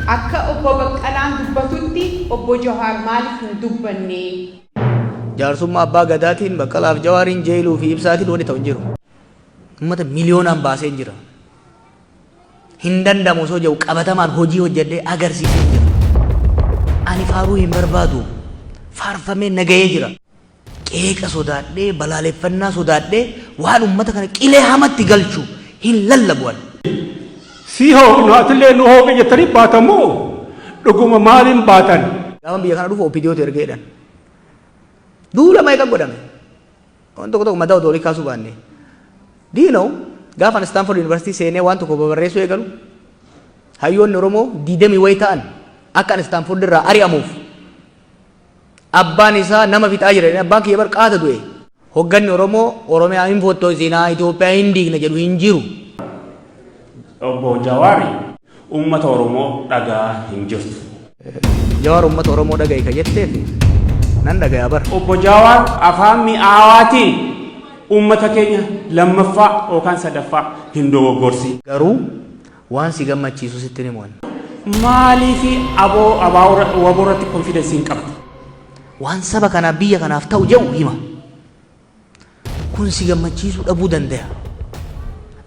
Akka Obbo Baqqalaan dubbatutti Obbo Jawaar maaliif hin dubbanne? Jaarsummaa Abbaa Gadaatiin, Baqqalaaf Jawaariin, Jeeyluu fi Ibsaatiin wanni ta'u hin jiru. Uummata miliyoonaan baaseen jira. Hin danda'amu osoo jedhu qabatamaan hojii hojjedhee agarsiiseen jira. Ani faaruu hin barbaadu. Faarfamee nagahee jira. Qeeqa sodaadhee, balaaleffannaa sodaadhee waan uummata kana qilee hamatti galchu hin lallabu ani. Sii hooqna atillee nu hooqi jettanii baatan moo dhuguma maaliin baatan? Gaafa biyya kana dhufu OPDOtu ergee jedhan. Duula meeqa godhame? Waan tokko tokko mataa otoo olii kaasuu baanne. Do you know, gaafa ani Stanford University seenee waan tokko babarreessuu eegalu, hayyoonni Oromoo diidamii wayi ta'an akka ani Stanford irraa ari'amuuf abbaan isaa nama fixaa jira jedhanii, abbaan kiyya bar qaata du'e. Hogganni Oromoo Oromiyaa hin fottoqsinaa, Itoophiyaa hin diigna jedhu hin jiru. Obbo Jawaari uummata Oromoo dhagaa hin jirtu. Jawaar uummata Oromoo dhaga'i ka jetteef nan dhagaya bar. Obbo Jawaar afaan mi'aawaatiin uummata keenya lammaffaa yookaan sadaffaa hin dogoggorsi. Garuu waan si gammachiisu sitti hin himu ani. Maaliif abo wbo irratti confidence hin qabdu? Waan saba kanaaf, biyya kanaaf ta'u jedhu hima. Kun si gammachiisuu dhabuu dandaya.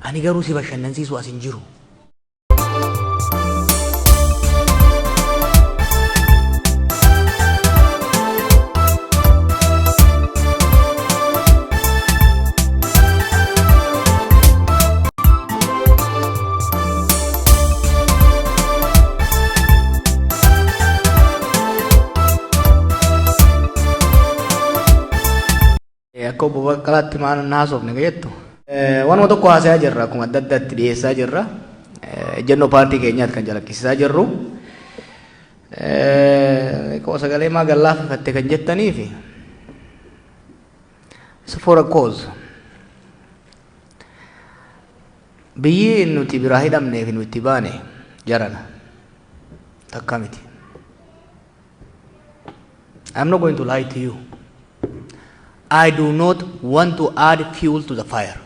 Ani garuu si bashannansiisuu as hin jiru. Akka Obbo Baqqalaatti maal hin haasofne ka jettu. Waanuma tokko haasayaa jirra, akkuma adda addaatti dhiyeessaa jirra. Ejjennoo paartii keenyaati kan calaqqisiisaa jirru. Qoo sagalee maa gallaafifatte kan jettaniifi. It's for a cause. Biyyi nuti biraa hidhamnee fi nuti baane jarana. Takka miti. I'm not going to lie to you. I do not want to add fuel to the fire.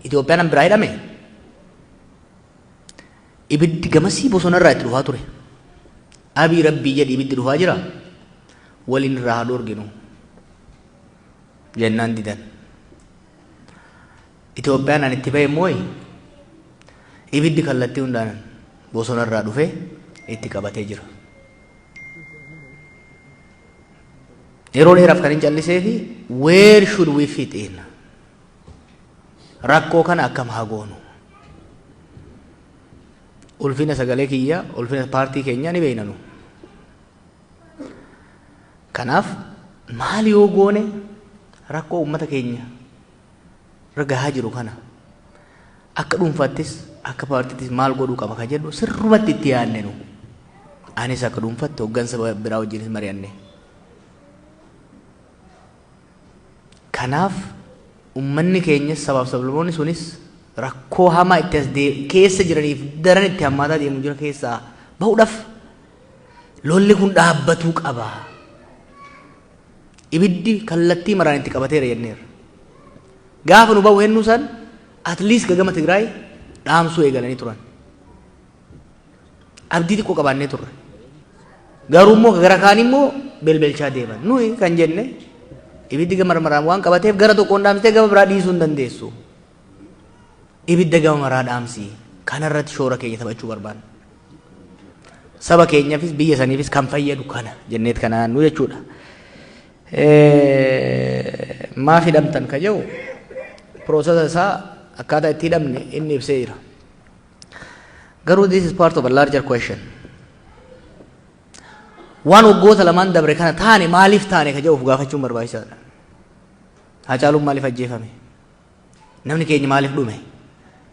Itoophiyaan an biraa hidhame, ibiddi gamasii bosonarraa itti dhufaa ture. Abii rabbii jedhi, ibiddi dhufaa jira. Waliin irraa haa dhoorginu jennaan didan. Itoophiyaan an itti bahe immoo ibiddi kallattii hundaan bosonarraa dhufee itti qabatee jira. Yeroo dheeraaf kan hin callisee fi where should we fit in? Rakkoo kana akkam haa goonu? Ulfina sagalee kiyya, ulfina paartii keenyaa ni beekna nu. Kanaaf maal yoo goone rakkoo uummata keenya irra gahaa jiru kana akka dhuunfaattis akka paartiittis maal godhuu qaba ka jedhu sirrumatti itti yaadne nu. Anis akka dhuunfaatti hoggansa biraa wajjinis mari'anne. Kanaaf uummanni keenyas, sabaaf sablammoonni sunis rakkoo hamaa itti as keessa jiraniif daran itti hammaataa deemu jira keessaa bahuudhaaf lolli kun dhaabbatuu qaba. Ibiddi kallattii maraan itti qabateera jenneerra. Gaafa nu bahu hennuu san at least gagama Tigraay dhaamsuu eegalanii turan. Abdii xiqqoo qabaannee turre. Garuu immoo gara kaan immoo belbelchaa deeman. Nuyi kan jenne ibiddi gama maraan waan qabateef gara tokkoon dhaamsitee gama biraa dhiisuu hin dandeessu. Ibidda gama maraa dhaamsi. Kanarratti shoora keenya taphachuu barbaanna. Saba keenyaafis biyya saniifis kan fayyadu kana jenneet kana nu jechuudha. Maaf hidhamtan ka jedhu, process isaa akkaataa itti hidhamne inni ibsee jira. Garuu this is part of a larger question. Waan waggoota lamaan dabre kana taane, maaliif taane ka jedhuuf gaafachuun barbaachisaadha. Hacaaluun maaliif ajjeefame? Namni keenya maaliif dhume?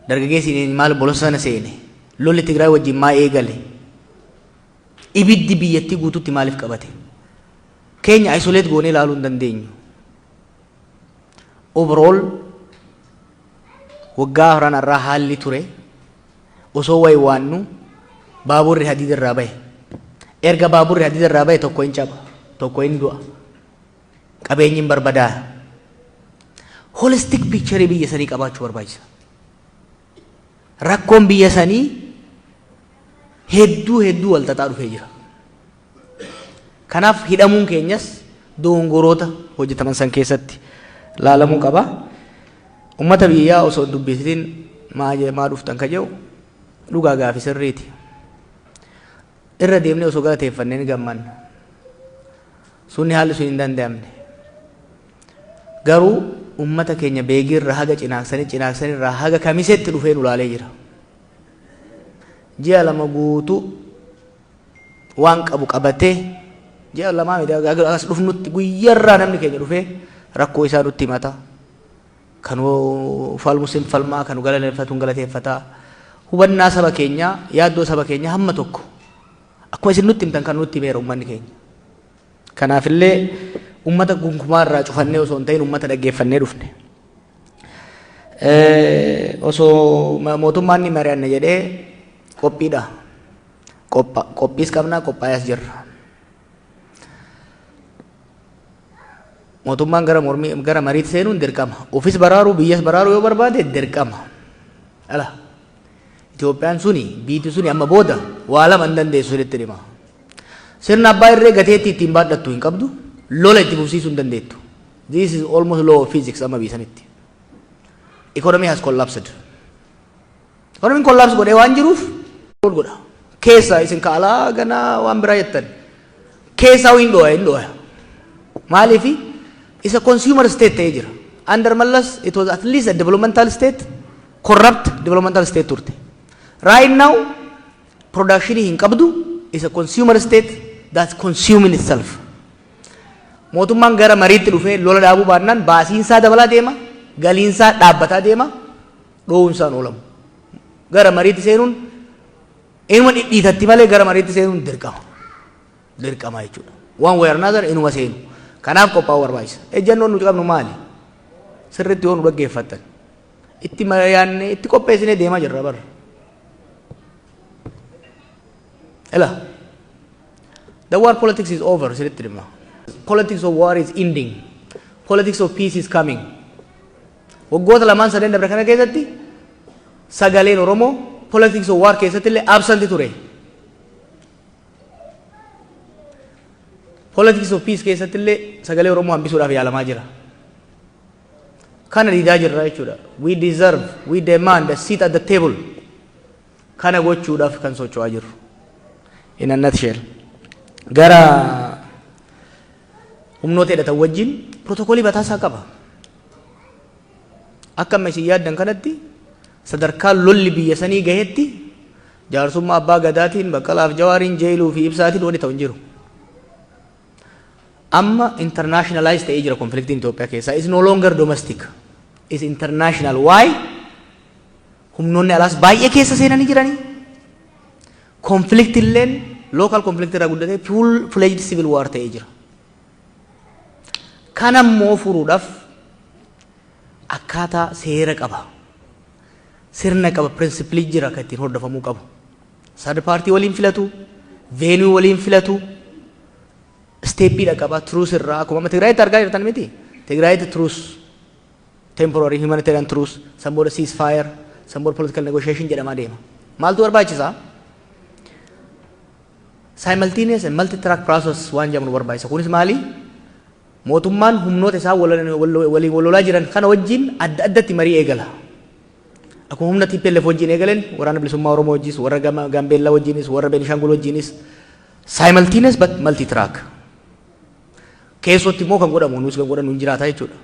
Dargaggeessi keenya maaliif bosona seene? Lolli Tigraay wajjin maa eegale? Ibiddi biyyattii guutuutti maaliif qabate? Keenya isolate goonee ilaaluu hin dandeenyu. Overall, waggaa 4 irraa haalli ture osoo wayi waannu baaburri hadiida irraa bahe. Erga baaburri hadiida irraa bahe tokko hin caba, tokko hin du'a. Qabeenyi hin barbadaa. Holistic picture biyya sanii qabaachuu barbaachisa. Rakkoon biyya sanii Hedduu hedduu wal xaxaa dhufee jira. Kanaaf hidhamuun keenyas dogongoroota hojjetaman san keessatti laalamuu qaba. Ummata biyyaa osoo hin dubbisiin maa maa dhuftan ka jedhu dhugaa gaafi sirriiti. Irra deemnee osoo galateeffannee ni gammanna. Sunni haalli sun hin danda'amne. Garuu ummata keenya Beegiirraa haga Cinaaksanii, Cinaaksanirraa haga Kamiseetti dhufee nu laalee jira. Ji'a 2 guutuu waan qabu qabatee, ji'a lamaa miti, haga as dhufnutti guyyarraa namni keenya dhufee rakkoo isaa nutti himata. Kan falmus hin falmaa, kan galateeffatu hin galateeffata. Hubannaa saba keenyaa, yaaddoo saba keenyaa hamma tokko akkuma isin nutti himtan kan nutti himeera ummanni keenya. Kanaafillee ummata gunkumaa irraa cufannee osoo hin ta'in ummata dhaggeeffannee dhufne. Osoo mootummaan ni mari'anna jedhee qophiidha. Qophiis qabna, qophaa'ees jirra. Mootummaan gara mormii gara mariitti seenuun dirqama. Ofis baraaruu, biyyas baraaruu yoo barbaade dirqama. Ala Itoophiyaan suni, biiti suni amma booda waa lama hin dandeessu, sirriitti hima. Sirna abbaa irree gateettii ittiin baadhattu hin qabdu, lola itti fufsiisuu hin dandeettu. This is almost law of physics amma biyya sanitti. Economy has collapsed. Economy collapse godhee waan jiruuf godha. Keessa isin kaalaa ganaa waan biraa jettan. Keessaa hin dhooya, hin dhooya. Maaliifi isa consumer state ta'ee jira. Under Mallas it was at least a developmental state, corrupt developmental state turte. Right now production hin qabdu, is a consumer state that's consuming itself. Mootummaan gara mariitti dhufee lola dhaabuu baannaan baasiinsaa dabalaa deema, galiinsaa dhaabbataa deema, dhoowwumsaan oolamu. Gara mariitti seenuun inuma dhidhiitatti malee gara mariitti seenuun dirqama. Dirqama jechuudha. One way or another inuma seenu. Kanaaf qophaa'uu barbaachisa. Ejjannoon nuti qabnu maali? Sirriitti yoo nu dhaggeeffattan. Itti yaadnee itti qopheessinee deemaa jirra barra. Ela. The war politics is over, sirriitti dhimma. Politics of war is ending. Politics of peace is coming. Waggoota lamaan sadeen dabre kana keessatti sagaleen Oromoo politics of war keessatti illee absent ture. Politics of peace keessatti illee sagalee Oromoo hambisuudhaaf yaalamaa jira. Kana diidaa jirra jechuudha. We deserve, we demand a seat at the table. Kana gochuudhaaf kan socho'aa jirru. In a nutshell. Gara humnoota hidhatan wajjin pirootokoolii mataasaa qaba. Akka amma isin yaaddan kanatti sadarkaa lolli biyya sanii gahetti jaarsummaa abbaa gadaatiin, Baqqalaaf Jawaariin, Jeeluu fi Ibsaatiin wanni ta'u hin jiru. Amma internationalize ta'ee jira konfliktiin Itoophiyaa keessaa. Is no longer domestic. Is international. Why? Humnoonni alaas baay'ee keessa seenanii jiranii. Conflict illeen local conflict irraa guddatee full fledged civil war ta'ee jira. Kana immoo furuudhaaf akkaataa seera qaba. Sirna qaba, principle jira kan ittiin hordofamuu qabu. Third party waliin filatu, venue waliin filatu, steppiidha qaba, truce irraa akkuma amma Tigraayitti argaa jirtan miti. Tigraayitti truce, temporary humanitarian truce, san booda ceasefire, san booda political negotiation jedhamaa deema. Maaltu barbaachisaa? Simultaneous and multi-track process waan jedhamu nu barbaachisa. Kunis maali? Mootummaan humnoota isaa waliin wal lolaa jiran kana wajjin adda addatti marii eegala. Akkuma humna TPLF wajjin eegaleen waraana bilisummaa Oromoo wajjinis, warra Gaambeellaa wajjinis, warra Beenishaangul wajjinis, simultaneous but multi-track. Keessootti immoo kan godhamu nus kan godhannu hin jiraata jechuudha.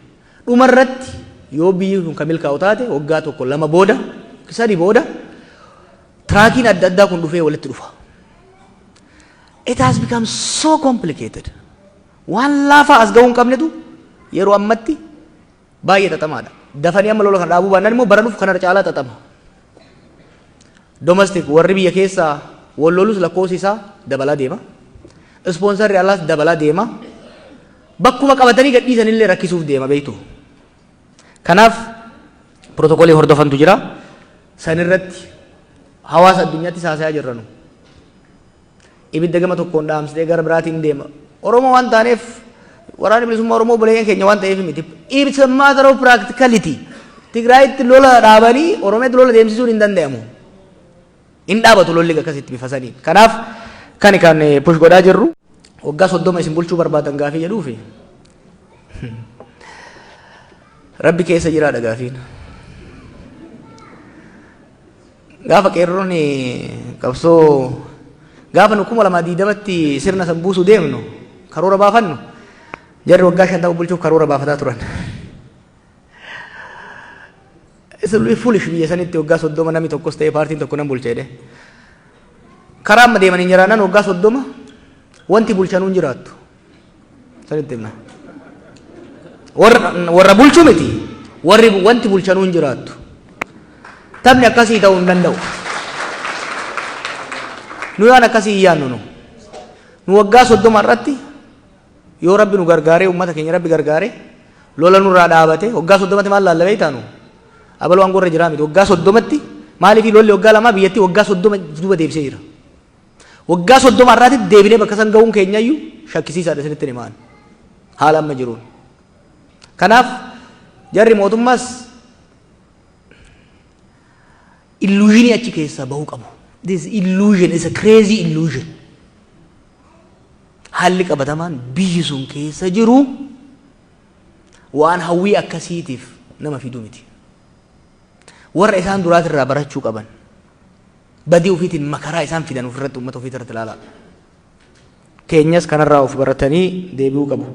Dhumarratti yoo biyyi kun kan milkaa'u taate, waggaa 1, 2 booda, 3 booda trackiin adda addaa kun dhufee walitti dhufa. It has become so complicated. Waan laafaa as gahuu hin qabnetu yeroo ammatti baay'ee xaxamaadha. Dafanii amma lola kana dhaabuu baannaan immoo bara dhufu kanarra caalaa xaxama. Domestic warri biyya keessaa wal lolus lakkoofsi isaa dabalaa deema. Sponsorri alaas dabalaa deema. Bakkuma qabatanii gadhiisanillee rakkisuuf deema beektu. Kanaaf pirootokoolii hordofantu jira. Sanirratti hawaasa addunyaatti haasayaa jirra nu. Ibidda gama tokkoon dhaamsitee gara biraatiin deema. Oromoo waan taaneef, waraanni bilisummaa Oromoo buleeyyan keenya waan ta'eef miti. It's a matter of practicality. Tigraayitti lola dhaabanii Oromiyaatti lola deemsisuun hin danda'amu. Hin dhaabatu lolli akkasitti bifa saniin. Kanaaf kani kan push godhaa jirru. Waggaa 30 isin bulchuu barbaadan gaafii jedhuufi Rabbi keessa jiraadha gaafiin. Gaafa qeerroon qabsoo gaafa nu 2020tti sirna san buusuu deemnu karoora baafannu, jarri waggaa 50 bulchuuf karoora baafataa turan. It's really foolish biyya sanitti waggaa 30 namni tokkos ta'ee paartiin tokko nan bulcha jedhee. Karaa amma deemanii jiraannan waggaa 30 wanti bulchanuu hin jiraattu. Sanitti himna. Warra bulchu miti, warri wanti bulchanuu hin jiraattu. Taphni akkasii ta'uu hin danda'u. Nu waan akkasii hin yaannu nu. Nu waggaa 30 irratti yoo Rabbi nu gargaaree, uummata keenya Rabbi gargaaree, lola nurraa dhaabate, waggaa 30tti maal laalla beektaa nu? Abaluu aangoo irra jiraa miti. Waggaa 30tti maaliif lolli waggaa 2 biyyattii waggaa 30 duuba deebisee jira. Waggaa 30 irraatti deebinee bakka san ga'uun keenyayyuu shakkisiisaadha isinitti himaan. Haala amma jiruun. Kanaaf jarri mootummaas illusion achi keessaa bahuu qabu. This illusion is a crazy illusion. Haalli qabatamaan biyyi sun keessa jiru waan hawwii akkasiitiif nama fidu miti. Warra isaan duraatirraa barachuu qaban. Badii ofiitiin makaraa isaan fidan ofirratti, uummata ofiitirratti ilaalaa. Keenyas kanarraa of baratanii deebi'uu qabu.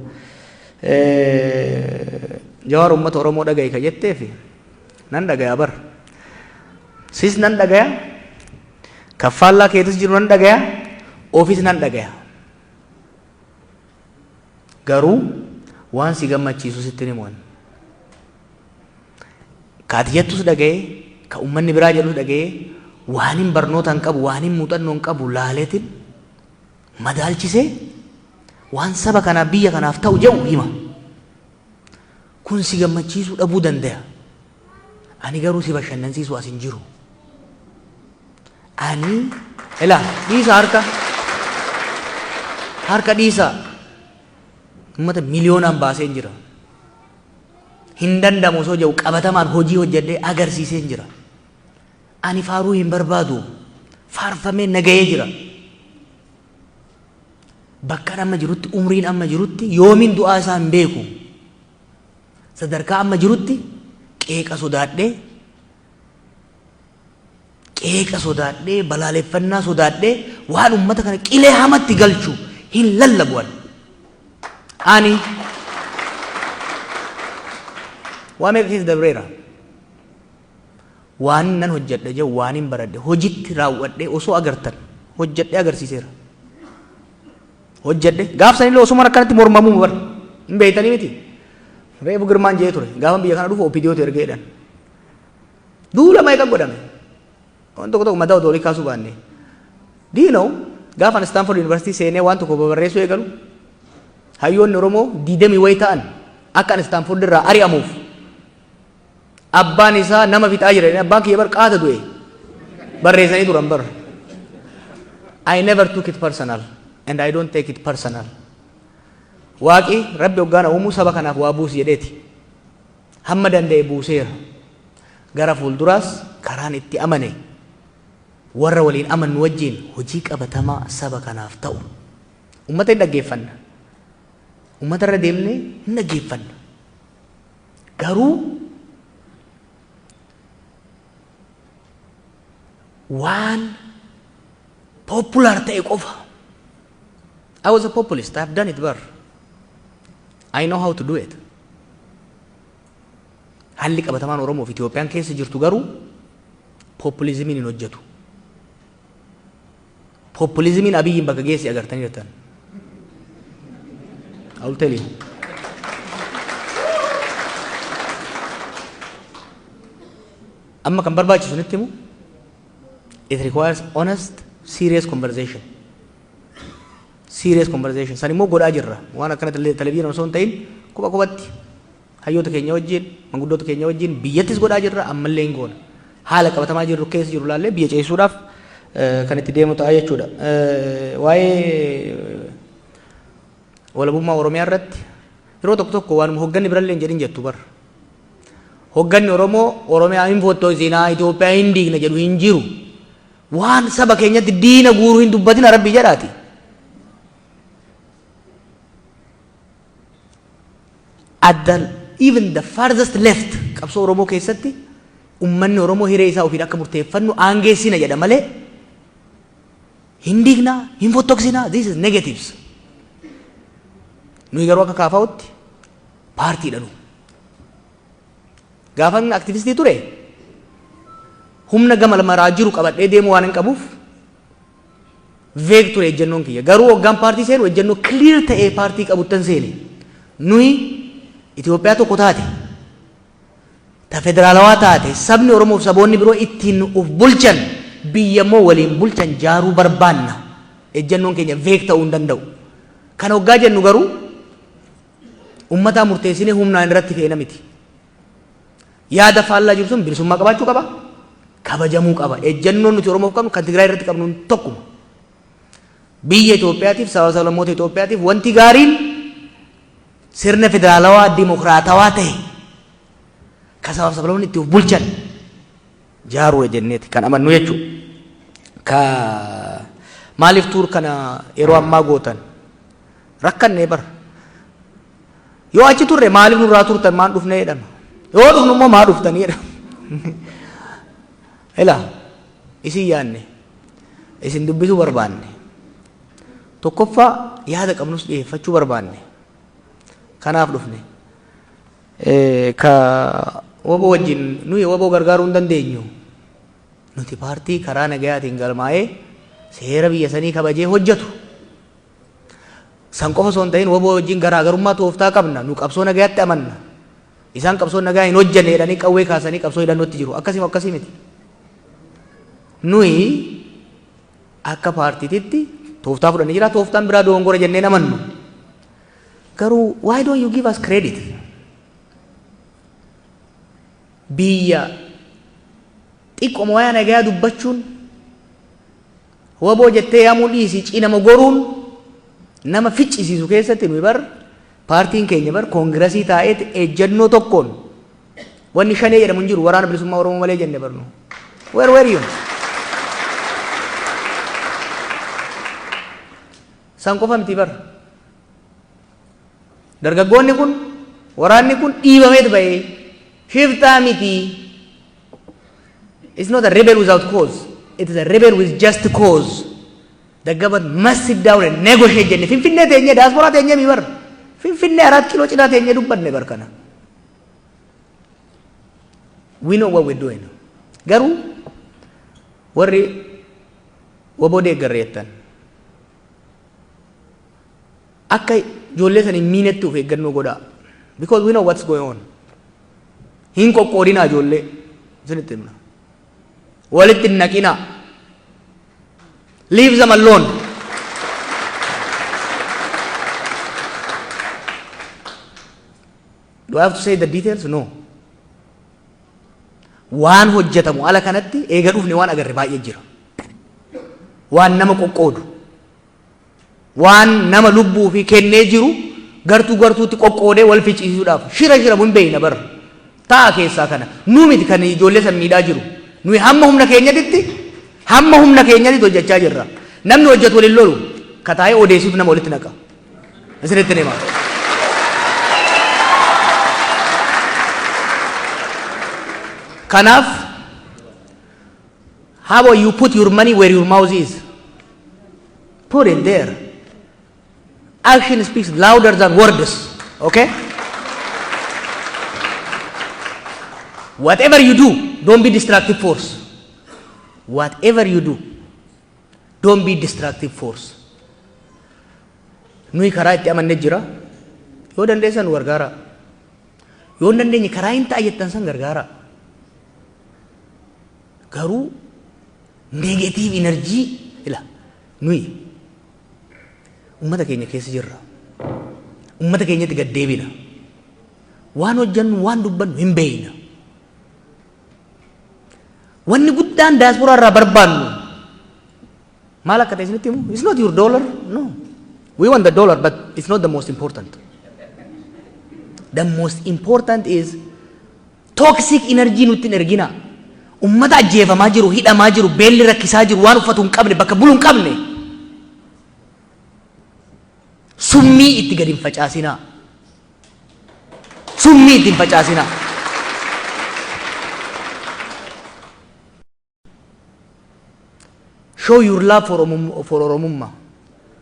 Jawaar uummata Oromoo dhaga'i ka jetteefi nan dhagaya bar. Sis nan dhagaya. Kaffallaa keetis jiru nan dhagaya. Ofis nan dhagaya. Garuu waan si gammachiisu sitti himuun. Ka ati jettus dhaga'ee, ka uummanni biraa jedhus dhaga'ee, waan hin barnoota hin qabu, waan hin muuxannoo hin qabu laaleetiin madaalchisee waan saba kanaaf, biyya kanaaf ta'u jedhu hima. Kun si gammachiisuu dhabuu danda'a. Ani garuu si bashannansiisuu as hin jiru. Ani ilaa dhiisa, harka harka dhiisa, uummata miliyoonaan baasee hin jira. Hin danda'amu osoo jedhu qabatamaan hojii hojjedhee agarsiisee hin jira. Ani faaruu hin barbaadu. Faarfamee nagahee jira. Bakka amma jirutti, umriin amma jirutti, yoomiin du'aa isaa hin beeku. Sadarkaa amma jirutti qeeqa sodaadhee, balaaleffannaa sodaadhee, waan uummata kana qilee hamatti galchu hin lallabu ani. Ani waa meeqa keessa dabreera. Waan nan hojjedha jedhu, waan hin baradhe hojitti raawwadhee osoo agartan hojjedhee agarsiiseera. Hojjedhe gaaf sanillee osuma akkanatti mormamuu bar hin beeytanii miti. Reefu Girmaan jee ture, gaafa biyya kana dhufu OPDOtu ergee jedhan. Duula meeqa godhame. Waan tokko tokko mataa otoo olii kaasuu baanne. Do you know, gaafa ani Stanford University seenee waan tokko babarreessuu eegalu, hayyoonni Oromoo diidamii wayi ta'an akka ani Stanford irraa ari'amuuf, abbaan isaa nama fixaa jira jedhanii, abbaan kiyya bar qaata du'e, barreessanii turan bar. I never took it personal and I don't take it personal. Waaqi Rabbi hoggaana uumuu saba kanaaf waa buusi jedheeti. Hamma danda'e buuseera. Gara fuulduraas karaan itti amane, warra waliin amannu wajjin hojii qabatamaa saba kanaaf ta'u. Uummata hin dhaggeeffanna. Uummata irra deemnee hin dhaggeeffanna. Garuu waan popular ta'e qofa. I was a populist. I have done it bar. I know how to do it. Haalli qabatamaan Oromoo fi Itoophiyaan keessa jirtu garuu populismiin hin hojjetu. Populismiin Abiyyiin bakka geessi agartanii jirtan. I will tell you. Amma kan barbaachisu nitti himu, it requires honest, serious conversation. Serious conversation. San immoo godhaa jirra. Waan akkana televiziyoon osoo hin ta'in kopha kophatti hayyoota keenya wajjin, manguddoota keenya wajjin biyyattis godhaa jirra, ammallee hin goona. Haala qabatamaa jirru keessa jiru laallee biyya ceesisuudhaaf kan itti deemu ta'a jechuudha. Waa'ee walabummaa Oromiyaa irratti yeroo tokko tokko waanuma hogganni birallee hin jedhin jettu bar. Hogganni Oromoo Oromiyaa hin fottoosinaa, Itoophiyaa hin diigna jedhu hin jiru. Waan saba keenyatti diina guuruu hin dubbatina Rabbii jedhaati. At the even the farthest left qabsoo Oromoo keessatti ummanni Oromoo hiree isaa ofiin akka murteeffannu aangeessina jedha malee hin diignaa, hin fottoksinaa, this is negatives. Nuyi garuu akka KFOtti paartiidha nu. Gaafan aktivistii ture humna gama maraa jiru qabadhee deemuu waan hin qabuuf vague ture ejjennoon kiyya. Garuu hoggaan paartii seenu ejjennoo clear ta'ee paartii qabuttan seene. Nuyi Itoophiyaa tokko taate, ta federaalawaa taate, sabni Oromoo fi saboonni biroo ittiin uf bulchan, biyya immoo waliin bulchan jaaruu barbaanna. Ejjennoon keenya vague ta'uu hin danda'u. Kana hoggaa jennu garuu ummataa murteessinee humnaan irratti feena miti. Yaada faallaa jiru sun bilisummaa qabaachuu qaba. Kabajamuu qaba. Ejjennoon nuti Oromoof qabnu kan Tigraay irratti qabnu tokkuma. Biyya Itoophiyaatiif, saba sablammoota Itoophiyaatiif wanti gaariin sirna federaalawaa dimokiraatawaa ta'e kan sabaaf sablammoonni itti of bulchan jaaruudha jenneeti kan amannu jechuudha. Ka maaliif tuur kana yeroo ammaa gootan? Rakkannee bara. Yoo achi turre maaliif nurraa turtan, maan dhufnee jedhama. Yoo dhufnu immoo maa dhuftanii jedhama. Ilaa, isin yaanne, isin dubbisuu barbaanne. Tokkoffaa, yaada qabnus dhiyeeffachuu barbaanne. Kanaaf dhufne. Ka WBO wajjin, nuyi WBO gargaaruu hin dandeenyu. Nuti paartii karaa nagayaatiin galmaa'ee seera biyya sanii kabajee hojjetu. San qofa osoo hin ta'in WBO wajjin garaagarummaa tooftaa qabna. Nu qabsoo nagayaatti amanna. Isaan qabsoo nagayaa hin hojjenne jedhanii qawwee kaasanii qabsoo hidhannootti jiru. Akkasii akkasii miti. Nuyi akka paartiititti tooftaa fudhannee jira. Tooftaan biraa dogongora jennee amannu. Garuu why don't you give us credit? Biyya xiqqoma wayaa nagayaa dubbachuun, WBO jettee yaamuu dhiisii cinama goruun nama ficcisiisu keessatti, nuyi bar paartiin keenya bar koongirasii taa'eeti ejjennoo tokkoon wanni Shanee jedhamu hin jiru, Waraana Bilisummaa Oromoo malee jenne barnu. Where were you? San qofa miti bar. Dargaggoonni kun, waraanni kun dhiibameet ba'ee, shiftaa miti. It's not a rebel without cause. It is a rebel with just cause. The government must sit down and negotiate jenne. Finfinnee teenyee, diaspora teenyee mi bar. Finfinnee Arat Kiloo cinaa teenyee dubbanne bar kana. We know what we're doing. Garuu warri WBO deeggarreettan akka ijoollee san hin miinetti of eeggannoo godhaa. Because we know what's going on. Hin qoqqoodinaa ijoollee, isinitti himna. Walitti hin naqinaa. Leave them alone. Do I have to say the details? No. Waan hojjetamu ala kanatti eega dhufne waan agarre baay'ee jira. Waan nama qoqqoodu. Waan nama lubbuu fi kennee jiru gartuu gartuutti qoqqoodee wal ficcisiisuudhaaf shira shiramu hin beeyna bara. Ta'a keessaa kana. Nu miti kan ijoollee san miidhaa jiru. Nuyi hamma humna keenyatitti hojjechaa jirra. Namni hojjetu waliin lolu, ka taa'ee odeessuuf nama walitti naqa. Isinitti hima. Kanaaf, how about you put your money where your mouth is? Put it there. Action speaks louder than words. Okay? Whatever you do, don't be destructive force. Whatever you do, don't be destructive force. Nuyi karaa itti amanne jira. Yoo dandeessan nu gargaara. Yoo hin dandeenye karaa hin ta'a jettan san gargaara. Garuu negative energy, ila, nuyi ummata keenya keessa jirra. Ummata keenyatti gad deebina. Waan hojjennu, waan dubbannu hin beeyna. Wanni guddaan daasporaa irraa barbaannu maal akka ta'e isinitti himu? It's not your dollar. No. We want the dollar, but it's not the most important. The most important is toxic energy nutti hin ergina. Ummata ajjeefamaa jiru, hidhamaa jiru, beelli rakkisaa jiru, waan uffatu hin qabne, bakka bulu hin qabne. Summii itti gadi hin facaasinaa. Summii itti hin facaasinaa. Show your love for Oromummaa.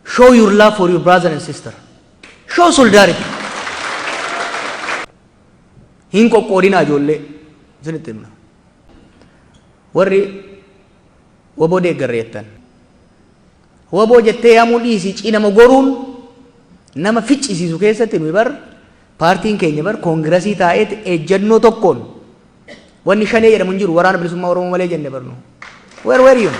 Show your love for your brother and sister. Show solidarity. Hin qoqqoodinaa ijoollee. Isinitti himna. Warri WBO deeggarre jettan. WBO jettee yaamuu dhiisii, cinama goruun nama ficcisiisu keessatti nuyi bar paartiin keenya bar koongirasii taa'eeti ejjennoo tokkoon wanni Shanee jedhamu hin jiru, Waraana Bilisummaa Oromoo malee jenne barnu. Where were you?